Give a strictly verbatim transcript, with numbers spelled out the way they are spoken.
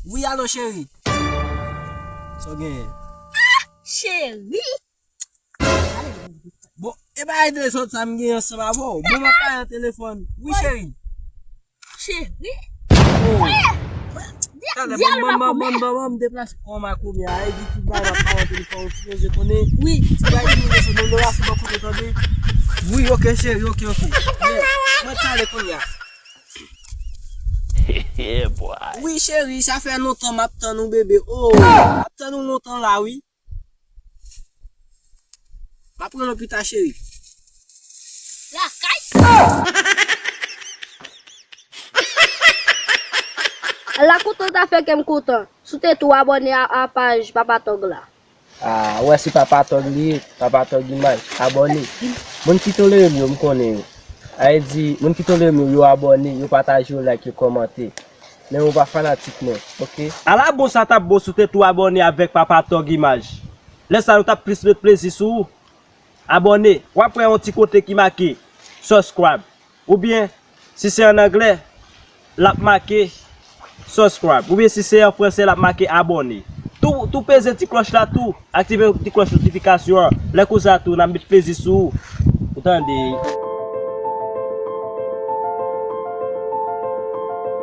Wi, alo, cheri. Sa w genyen? Cheri. Bon, e bagay de sòt sa m gen ansanm avè w. Bon, m ap pale nan telefòn. Wi, cheri. Cheri. Oh. Talè, ban m, ban m, ban m, ban m, ban m deplase kò m a koumya. E di tout bagay m ap pale nan telefòn. Ou sipoze konnen. Wi. Ti bagay ki mwen se bon, nou rase bò kote tande. Wi, ok, cheri, ok, ok. Yeah. Mwen talè kounye a. Yeah, boy. Wi, cheri, sa fè lontan m ap tann ou, bebe. Oh, m ap tann ou lontan la, wi. M ap rele w pita, cheri. Lakay. Ala kontan ta fè kè m kontan. Si w te tou abòne a, a paj Papa Tòg la. Ah, ou wè se Papa Tòg li ye, Papa Tòg Imaj, abòne. Moun ki tolere m yo, m konnen yo. Sa vle di, moun ki tolere m yo, yo abòne, yo pataje, yo like, yo kòmante. Men yo pa fanatik mwen, ok? Ala bon sa t ap bon si w te tou abòne avèk Papa Tòg Imaj. Lè sa yo t ap plis met plezi sou ou. Abòne, w ap wè yon ti kote ki make subscribe. Oubyen, si se an anglè, l ap make subscribe. Oubyen si se an fransè, l ap make abòne. Tou, tou peze ti klòch la tou. Aktive ti klòch notifikasyon an. Lè konsa tou, n ap met plezi sou ou. Ou tande?